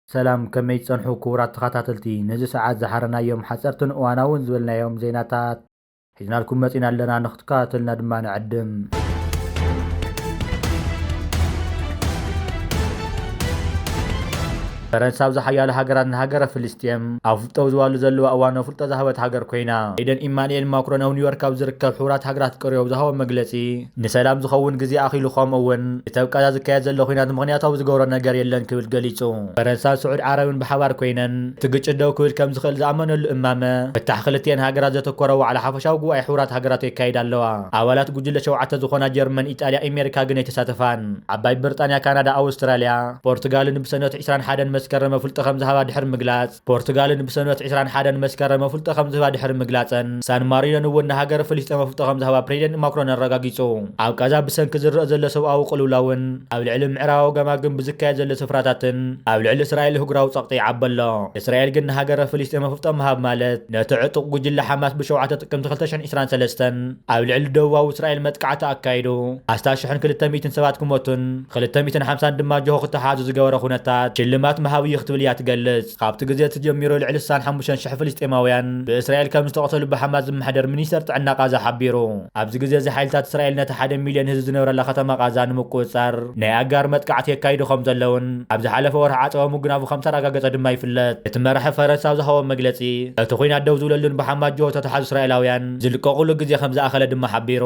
ሰላም፣ ከመይ ትጸንሑ ክቡራት ተኸታተልቲ? ነዚ ሰዓት ዝሓረናዮም ሓጸርትን እዋናውን ዝበልናዮም ዜናታት ሒዝናልኩም መጺና ኣለና፣ ንክትከታተሉና ድማ ንዕድም። ፈረንሳ ኣብ ዝሓያለ ሃገራት ንሃገረ ፍልስጤም ኣብ ፍልጠው ዝዋሉ ዘለዋ እዋን ፍልጠ ዝሃበት ሃገር ኮይና። ፕሬዚደንት ኢማኑኤል ማክሮን ኣብ ኒውዮርክ ኣብ ዝርከብ ሕቡራት ሃገራት ቅርዮ ኣብ ዝሃቦ መግለጺ፣ ንሰላም ዝኸውን ግዜ ኣኺሉ፣ ከምኡ እውን እቲ ኣብ ቃዛ ዝካየድ ዘሎ ኲናት ምኽንያታዊ ዝገብሮ ነገር የለን ክብል ገሊጹ። ፈረንሳን ስዑድ ዓረብን ብሓባር ኮይነን እቲ ግጭት ደው ክብል ከም ዝኽእል ዝኣመነሉ እማመ ፍታሕ ክልቲኤን ሃገራት ዘተኮረ ዋዕላ ሓፈሻዊ ጉባኤ ሕቡራት ሃገራት የካይዳ ኣለዋ። ኣባላት ጉጅለ ሸውዓተ ዝኾና ጀርመን፣ ኢጣልያ፣ ኣሜሪካ ግን ኣይተሳተፋን። ዓባይ ብሪጣንያ፣ ካናዳ፣ ኣውስትራልያ፣ ፖርቱጋልን ብሰንበት ዕስራን ሓደን መስከረም ኣፍልጦ ከም ዝሃባ ድሕሪ ምግላጽ፣ ፖርቱጋልን ብሰንበት ዕስራን ሓደን መስከረም ኣፍልጦ ከም ዝህባ ድሕሪ ምግላጸን፣ ሳን ማሪኖን እውን ንሃገረ ፍልስጤም ኣፍልጦ ከም ዝሃባ ፕሬዚደንት ማክሮን ኣረጋጊጹ። ኣብ ቃዛ ብሰንኪ ዝረአ ዘሎ ሰብኣዊ ቅልውላውን ኣብ ልዕሊ ምዕራባዊ ገማግም ብዝካየድ ዘሎ ስፍራታትን ኣብ ልዕሊ እስራኤል ኣህጉራዊ ጸቕጢ ይዓቢ ኣሎ። እስራኤል ግን ንሃገረ ፍልስጤም ኣፍልጦ ምሃብ ማለት ነቲ ዕጡቕ ጉጅለ ሓማስ ብሸውዓተ ጥቅምቲ ክልተ ሽሕን ዕስራን ሰለስተን ኣብ ልዕሊ ደቡባዊ እስራኤል መጥቃዕቲ ኣካይዱ ኣስታት ሽሕን ክልተ ሚእትን ሰባት ክሞቱን ክልተ ሚእትን ሓምሳን ድማ ጅሆ ክተሓዙ ዝገበረ ኩነታት ሽልማት ምሃብ እዩ ክትብል እያ ትገልጽ። ካብቲ ግዜ እቲ ጀሚሩ ልዕሊ ስሳን ሓሙሽተን ሽሕ ፍልስጤማውያን ብእስራኤል ከም ዝተቐተሉ ብሓማስ ዝመሓደር ሚኒስተር ጥዕና ቃዛ ሓቢሩ። ኣብዚ ግዜ እዚ ሓይልታት እስራኤል ነቲ ሓደ ሚልዮን ህዝቢ ዝነብረላ ከተማ ቃዛ ንምቁጽጻር ናይ ኣጋር መጥቃዕቲ የካይዱ ከም ዘለውን ኣብ ዝሓለፈ ወርሒ ዓጸቦም ምግናቡ ከም ዝተረጋገጸ ድማ ይፍለጥ። እቲ መራሒ ፈረንሳ ኣብ ዝሃቦ መግለጺ፣ እቲ ኲናት ደው ዝብለሉን ብሓማስ ጅሆ ዝተተሓዙ እስራኤላውያን ዝልቀቑሉ ግዜ ከም ዝኣኸለ ድማ ሓቢሩ።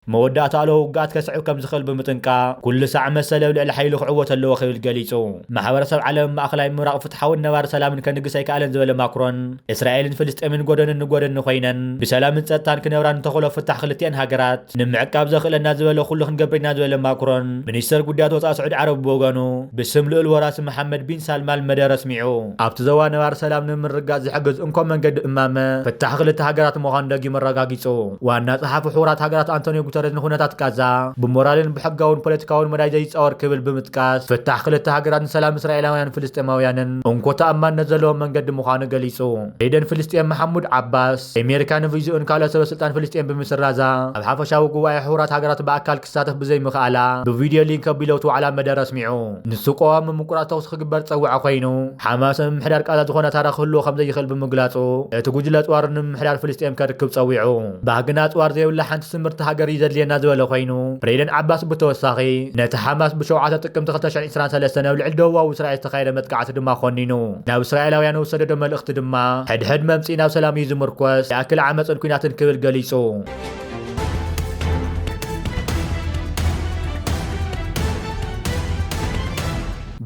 መወዳእታ ኣለዎ ውግኣት ከስዕብ ከም ዝኽእል ብምጥንቃቕ፣ ኩሉ ሳዕ መሰል ኣብ ልዕሊ ሓይሉ ክዕወት ኣለዎ ክብል ገሊጹ። ማሕበረሰብ ዓለም ማእከላይ ምብራቕ ፍትሓውን ነባሪ ሰላምን ከንግስ ኣይከኣለን ዝበለ ማክሮን፣ እስራኤልን ፍልስጤምን ጎደኒ ንጎደኒ ኮይነን ብሰላምን ጸጥታን ክነብራ እንተኽእሎ ፍታሕ ክልቲኤን ሃገራት ንምዕቃብ ዘኽእለና ዝበለ ኩሉ ክንገብር ኢና ዝበለ ማክሮን፣ ሚኒስተር ጉዳያት ወጻኢ ስዑዲ ዓረብ ብወገኑ ብስም ልኡል ወራሲ መሓመድ ቢን ሳልማን መደረ ኣስሚዑ። ኣብቲ ዞባ ነባሪ ሰላም ንምርግጋጽ ዝሕግዝ እንኮ መንገዲ እማመ ፍታሕ ክልተ ሃገራት ምዃኑ ደጊሙ ኣረጋጊጹ። ዋና ጸሓፊ ሕቡራት ሃገራት ኣንቶኒዮ ጉተረዝ ንኩነታት ቃዛ ብሞራልን ብሕጋውን ፖለቲካውን መዳይ ዘይጻወር ክብል ብምጥቃስ፣ ፍታሕ ክልተ ሃገራት ንሰላም እስራኤላውያን ፍልስጤማውያንን እንኮ ተኣማንነት ዘለዎ መንገዲ ምዃኑ ገሊጹ። ፕሬዚደንት ፍልስጤም መሓሙድ ዓባስ፣ ኣሜሪካ ንቪዝኡን ካልኦት ሰበ ስልጣን ፍልስጤም ብምስራዛ፣ ኣብ ሓፈሻዊ ጉባኤ ሕቡራት ሃገራት ብኣካል ክሳተፍ ብዘይምኽኣላ፣ ብቪድዮ ሊንክ ኣቢሉ ኣብቲ ዋዕላ መደረ ኣስሚዑ። ንሱ ቀዋሚ ምቁራጽ ተኹሲ ክግበር ዝጸውዐ ኮይኑ፣ ሓማስ ኣብ ምምሕዳር ቃዛ ዝኾነ ታራ ክህልዎ ከም ዘይኽእል ብምግላጹ፣ እቲ ጉጅለ ኣጽዋሩ ንምምሕዳር ፍልስጤም ከርክብ ጸዊዑ። ባህግና ኣጽዋር ዘይብላ ሓንቲ ስምርቲ ሃገር እዩ ዘድልየና ዝበለ ኮይኑ፣ ፕሬዚደንት ዓባስ ብተወሳኺ፣ ነቲ ሓማስ ብሸውዓተ ጥቅምቲ ክልተ ሽሕን ዕስራን ሰለስተን ኣብ ልዕሊ ደቡባዊ እስራኤል ዝተኻየደ መጥቃዕቲ ድማ ኮኒኑ። ናብ እስራኤላውያን ዝሰደዶ መልእኽቲ ድማ፣ ሕድሕድ መምጽኢ ናብ ሰላም እዩ ዝምርኮስ፣ ይኣክል ዓመጽን ኲናትን ክብል ገሊጹ።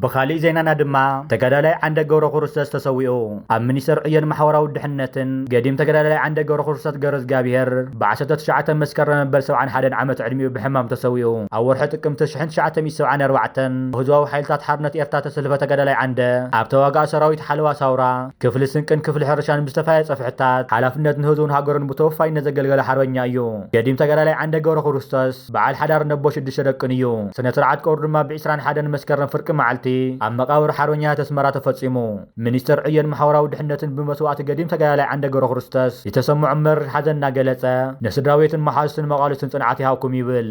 ብኻሊእ ዜናና ድማ፣ ተጋዳላይ ዓንደ ገብረ ክርስቶስ ተሰዊኡ። ኣብ ሚኒስተር ዕዮን ማሕበራዊ ድሕነትን ገዲም ተጋዳላይ ዓንደ ገብረ ክርስቶስ ገብረ እግዚኣብሔር፣ ብ ዓሰርተ ትሽዓተ መስከረም መበል ሰብዓን ሓደን ዓመት ዕድሚኡ ብሕማም ተሰዊኡ። ኣብ ወርሒ ጥቅምቲ ሽሕን ትሽዓተ ሚእቲ ሰብዓን ኣርባዕተን፣ ህዝባዊ ሓይልታት ሓርነት ኤርትራ ተሰልፈ ተጋዳላይ ዓንደ፣ ኣብ ተዋጋኢ ሰራዊት ሓለዋ ሳውራ፣ ክፍሊ ስንቅን ክፍሊ ሕርሻን ብዝተፈላለየ ጸፍሕታት፣ ሓላፍነት ንህዝቡን ሃገሩን ብተወፋይነት ዘገልገለ ሓርበኛ እዩ። ገዲም ተጋዳላይ ዓንደ ገብረ ክርስቶስ፣ በዓል ሓዳር ነቦ ሽዱሽተ ደቅን እዩ። ስነ ስርዓት ቀብሩ ድማ ብ ዕስራን ሓደን መስከረም ፍርቂ መዓልቲ ኣብ መቃብር ሓርበኛታት ኣስመራ ተፈጺሙ። ሚኒስተር ዕዮን ማሕበራዊ ድሕነትን ብመስዋእቲ ገዲም ተጋዳላይ ዓንደ ገብረ ክርስቶስ ዝተሰምዖ መሪር ሓዘን እናገለጸ፣ ንስድራ ቤቱን መሓዙቱን መቓልስቱን ጽንዓት ይሃብኩም ይብል።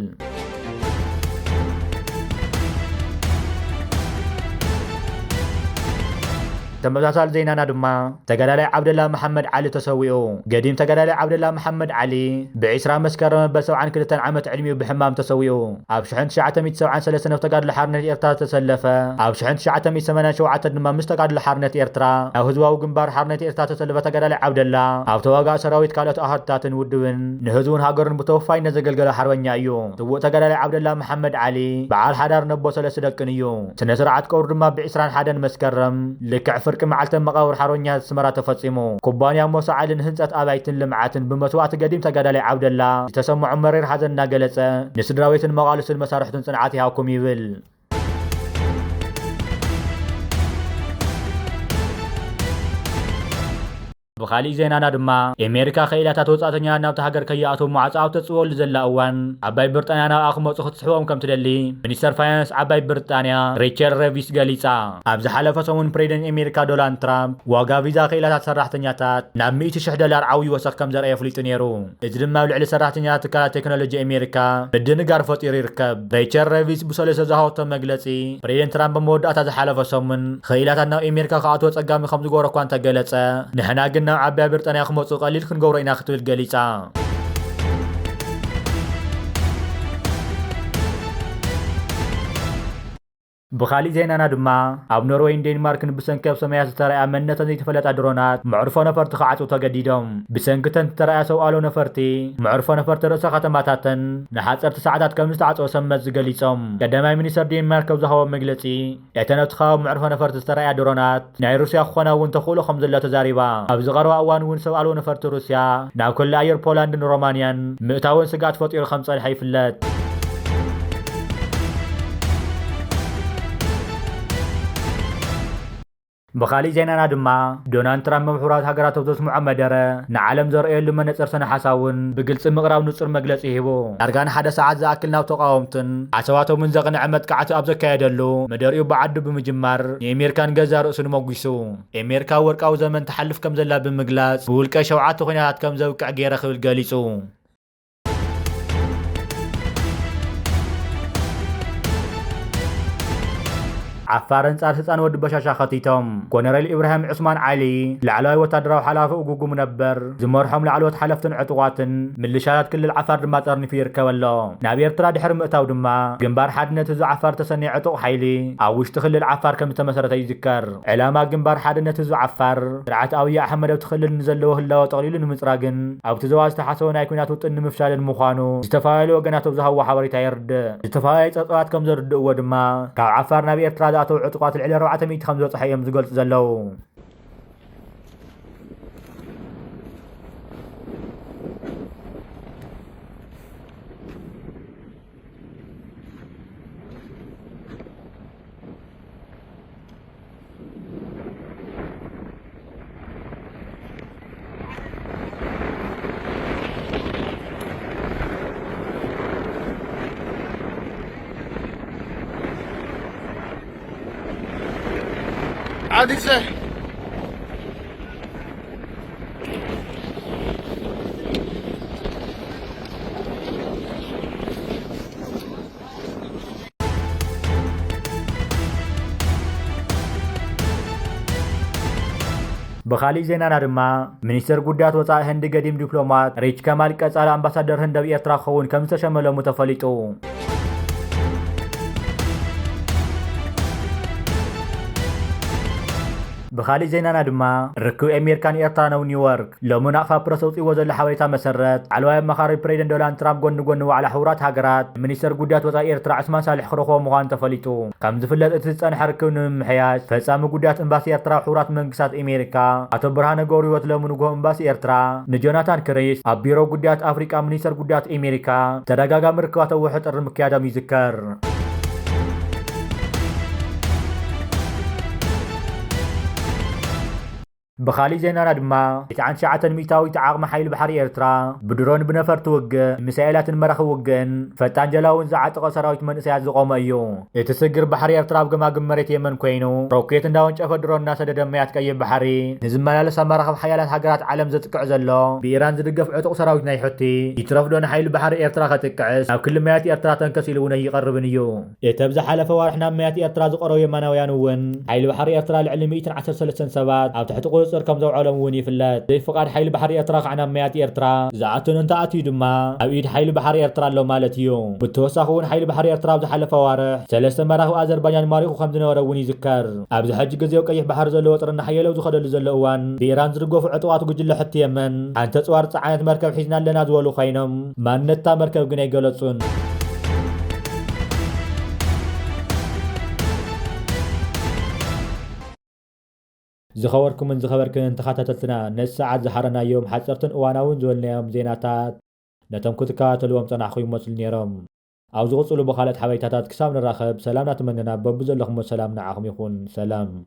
ተመሳሳሊ ዜናና ድማ፣ ተጋዳላይ ዓብደላ መሓመድ ዓሊ ተሰዊኡ። ገዲም ተጋዳላይ ዓብደላ መሓመድ ዓሊ፣ ብ ዕስራ መስከረም መበል ሰብዓን ክልተን ዓመት ዕድሚኡ ብሕማም ተሰዊኡ። ኣብ ሽሕን ትሽዓተ ሚእቲ ሰብዓን ሰለስተን ኣብ ተጋድሎ ሓርነት ኤርትራ ዝተሰለፈ፣ ኣብ ሽሕን ትሽዓተ ሚእቲ ሰማንያን ሸውዓተን ድማ ምስ ተጋድሎ ሓርነት ኤርትራ ናብ ህዝባዊ ግንባር ሓርነት ኤርትራ ዝተሰለፈ ተጋዳላይ ዓብደላ፣ ኣብ ተዋጋኢ ሰራዊት ካልኦት ኣሃዱታትን ውድብን ንህዝቡን ሃገሩን ብተወፋይነት ዘገልገለ ሓርበኛ እዩ። ስዉእ ተጋዳላይ ዓብደላ መሓመድ ዓሊ፣ በዓል ሓዳር ነቦ ሰለስተ ደቅን እዩ። ስነ ስርዓት ቀብሩ ድማ ብ ዕስራን ሓደን መስከረም፣ ልክዕ ፍርቂ መዓልቲ መቓብር ሓርበኛታት ኣስመራ ተፈጺሙ። ኩባንያ ሞሳ ዓሊ ንህንጸት ኣባይትን ልምዓትን ብመስዋእቲ ገዲም ተጋዳላይ ዓብደላ ዝተሰምዖ መሪር ሓዘን እናገለጸ፣ ንስድራ ቤትን መቓልስቱን መሳርሕቱን ጽንዓት ይሃብኩም ይብል። ብኻሊእ ዜናና ድማ፣ ኣሜሪካ ክኢላታት ወጻእተኛታት ናብታ ሃገር ከይኣትዉ ማዕጾ ኣብ ተጽወሉ ዘላ እዋን፣ ዓባይ ብሪጣንያ ናብኣ ክመጹ ክትስሕቦም ከም ትደሊ፣ ሚኒስተር ፋይናንስ ዓባይ ብሪጣንያ ሬቸል ሬቪስ ገሊጻ። ኣብ ዝሓለፈ ሰሙን ፕሬዚደንት ኣሜሪካ ዶናልድ ትራምፕ ዋጋ ቪዛ ክኢላታት ሰራሕተኛታት ናብ ሚእቲ ሽሕ ዶላር ዓብዪ ወሰኽ ከም ዘርኣየ ኣፍሊጡ ነይሩ። እዚ ድማ ኣብ ልዕሊ ሰራሕተኛታት ትካላት ቴክኖሎጂ ኣሜሪካ ምድንጋር ፈጢሩ ይርከብ። ሬቸል ሬቪስ ብሰሉሰ ዝሃበቶ መግለጺ፣ ፕሬዚደንት ትራምፕ ኣብ መወዳእታ ዝሓለፈ ሰሙን ክኢላታት ናብ ኣሜሪካ ክኣትዎ ጸጋሚ ከም ዝገበሮ እኳ እንተገለጸ፣ ንሕና ግን ናብ ዓባይ ብሪጣንያ ክመጹ ቀሊል ክንገብሮ ኢና ክትብል ገሊጻ። ብኻሊእ ዜናና ድማ፣ ኣብ ኖርወይን ዴንማርክን ብሰንኪ ኣብ ሰማያት ዝተራእያ መንነተን ዘይተፈለጣ ድሮናት መዕርፎ ነፈርቲ ክዓጽው ተገዲዶም። ብሰንኪ እተን ዝተራእያ ሰብ ኣልቦ ነፈርቲ፣ መዕርፎ ነፈርቲ ርእሰ ከተማታተን ንሓጸርቲ ሰዓታት ከም ዝተዓጸወ ሰብ መዚ ገሊጾም። ቀዳማይ ሚኒስተር ዴንማርክ ኣብ ዝሃቦ መግለጺ፣ እተን ኣብቲ ከባቢ መዕርፎ ነፈርቲ ዝተራእያ ድሮናት ናይ ሩስያ ክኾና እውን ተኽእሎ ከም ዘሎ ተዛሪባ። ኣብዚ ቀረባ እዋን እውን ሰብ ኣልቦ ነፈርቲ ሩስያ ናብ ክሊ ኣየር ፖላንድን ሮማንያን ምእታወን ስግኣት ፈጢሩ ከም ዝጸንሐ ይፍለጥ። ብኻሊእ ዜናና ድማ፣ ዶናልድ ትራምፕ ኣብ ሕቡራት ሃገራት ኣብ ዘስምዖ መደረ፣ ንዓለም ዘርእየሉ መነጽር ሰነ ሓሳብ እውን ብግልጺ ምቕራብ ንጹር መግለጺ ሂቡ። ዳርጋ ንሓደ ሰዓት ዝኣክል ናብ ተቓወምቱን ዓሰባቶምን ዘቕንዐ መጥቃዕቲ ኣብ ዘካየደሉ፣ መደርኡ ብዓዱ ብምጅማር፣ ንኣሜሪካን ገዛእ ርእሱን ሞጒሱ። ኣሜሪካ ወርቃዊ ዘመን ትሓልፍ ከም ዘላ ብምግላጽ፣ ብውልቀ ሸውዓተ ኲናታት ከም ዘብቅዕ ገይረ ክብል ገሊጹ። ዓፋር ኣንጻር ህጻን ወዲ በሻሻ ከቲቶም። ኮነሬል ኢብራሂም ዑስማን ዓሊ፣ ላዕለዋይ ወታደራዊ ሓላፊ እጉጉም ነበር፣ ዝመርሖም ላዕለዎት ሓለፍትን ዕጡቓትን፣ ምልሻታት ክልል ዓፋር ድማ ጠርኒፉ ይርከብ ኣሎ። ናብ ኤርትራ ድሕሪ ምእታው ድማ፣ ግንባር ሓድነት ህዝቢ ዓፋር ዝተሰነየ ዕጡቕ ሓይሊ፣ ኣብ ውሽጢ ክልል ዓፋር ከም ዝተመሰረተ ይዝከር። ዕላማ ግንባር ሓድነት ህዝቢ ዓፋር፣ ስርዓት ኣብይ ኣሕመድ ኣብቲ ክልል ንዘለዎ ህላወ ጠቕሊሉ ንምጽራግን ኣብቲ ዞባ ዝተሓሰቦ ናይ ኲናት ውጥን ንምፍሻልን ምዃኑ ዝተፈላለዩ ወገናት ኣብ ዝሃብዎ ሓበሬታ የርድእ። ዝተፈላለዩ ጸብጻባት ከም ዘርድእዎ ድማ፣ ካብ ዓፋር ናብ ኤርትራ ዝኣተዉ ዕጡቓት ልዕሊ ኣርባዕተ ሚእቲ ከም ዝበጽሐ እዮም ዝገልጹ ዘለዉ። عادك صح. ብኻሊእ ዜናና ድማ፣ ሚኒስተር ጉዳያት ወጻኢ ህንዲ ገዲም ዲፕሎማት ሪች ከማል ቀጻሊ ኣምባሳደር ህንዲ ኣብ ኤርትራ ክኸውን ከም ዝተሸመ ሎሚ ተፈሊጡ። ብኻሊእ ዜናና ድማ፣ ርክብ ኣሜሪካን ኤርትራን ኣብ ኒውዮርክ። ሎሚ ናቕፋ ፕረስ ኣውጺእዎ ዘሎ ሓበሬታ መሰረት፣ ላዕለዋይ ኣማኻሪ ፕሬዚደንት ዶናልድ ትራምፕ ጎኒ ጎኒ ዋዕላ ሕቡራት ሃገራት፣ ሚኒስተር ጉዳያት ወጻኢ ኤርትራ ዑስማን ሳልሕ ክረኽቦ ምዃኑ ተፈሊጡ። ከም ዝፍለጥ፣ እቲ ዝጸንሐ ርክብ ንምምሕያሽ፣ ፈጻሚ ጉዳያት ኤምባሲ ኤርትራ ኣብ ሕቡራት መንግስታት ኣሜሪካ፣ ኣቶ ብርሃነ ገብረህይወት ሎሚ ንግሆ ኤምባሲ ኤርትራ ንጆናታን ክሪስ ኣብ ቢሮ ጉዳያት ኣፍሪቃ ሚኒስተር ጉዳያት ኣሜሪካ ተደጋጋሚ ርክባት ኣብ ወርሒ ጥሪ ምክያዶም ይዝከር። ብኻሊእ ዜናና ድማ፣ ትሽዓተ ሚእታዊት ዓቕሚ ሓይሊ ባሕሪ ኤርትራ ብድሮን ብነፈርቲ ውግእ፣ ሚሳኤላትን መራኽብ ውግእን ፈጣን ጀላቡን ዝዓጠቐ ሰራዊት መንእሰያት ዝቖመ እዩ። እቲ ስግር ባሕሪ ኤርትራ ኣብ ገማግም መሬት የመን ኮይኑ፣ ሮኬት እንዳወንጨፈ ድሮን እናሰደደ ማያት ቀይሕ ባሕሪ ንዝመላለሳ መራኽብ ሓያላት ሃገራት ዓለም ዘጥቅዕ ዘሎ፣ ብኢራን ዝድገፍ ዕጡቕ ሰራዊት ናይ ሑቲ፣ ይትረፍ ዶ ንሓይሊ ባሕሪ ኤርትራ ከጥቅዕስ፣ ናብ ክሊ ማያት ኤርትራ ተንከስ ኢሉ እውን ኣይቐርብን እዩ። እቲ ኣብ ዝሓለፈ ኣዋርሕ ናብ ማያት ኤርትራ ዝቐረቡ የማናውያን እውን፣ ሓይሊ ባሕሪ ኤርትራ ልዕሊ ሚእትን ዓሰርተ ሰለስተን ሰባት ኣብ ትሕቲ ቁጽጽር ከም ዘውዓሎም እውን ይፍለጥ። ዘይፍቓድ ሓይሊ ባሕሪ ኤርትራ ከዓ ናብ ማያት ኤርትራ ዝኣቱን እንተኣትዩ ድማ፣ ኣብ ኢድ ሓይሊ ባሕሪ ኤርትራ ኣሎ ማለት እዩ። ብተወሳኺ እውን ሓይሊ ባሕሪ ኤርትራ ኣብ ዝሓለፈ ኣዋርሕ ሰለስተ መራኽብ ኣዘርባጃን ማሪኹ ከም ዝነበረ እውን ይዝከር። ኣብዚ ሕጂ ግዜ ኣብ ቀይሕ ባሕሪ ዘሎ ወጥሪ እናሓየለ ኣብ ዝኸደሉ ዘሎ እዋን፣ ብኢራን ዝድገፉ ዕጡቓት ጉጅለ ሕቲ የመን፣ ሓንቲ ኣጽዋር ዝጸዓነት መርከብ ሒዝና ኣለና ዝበሉ ኮይኖም፣ ማንነታ መርከብ ግን ኣይገለጹን። ዝኸበርኩምን ዝኸበርክን ተኸታተልትና፣ ነዚ ሰዓት ዝሓረናዮም ሓጸርትን እዋናውን ዝበልናዮም ዜናታት፣ ነቶም ክትከታተልዎም ጸናሕኩ ይመስሉ ነይሮም። ኣብ ዝቕጽሉ ብኻልኦት ሓበሬታታት ክሳብ ንራኸብ፣ ሰላም እናተመነና፣ በብዘለኹሞ ሰላም ንዓኹም ይኹን። ሰላም።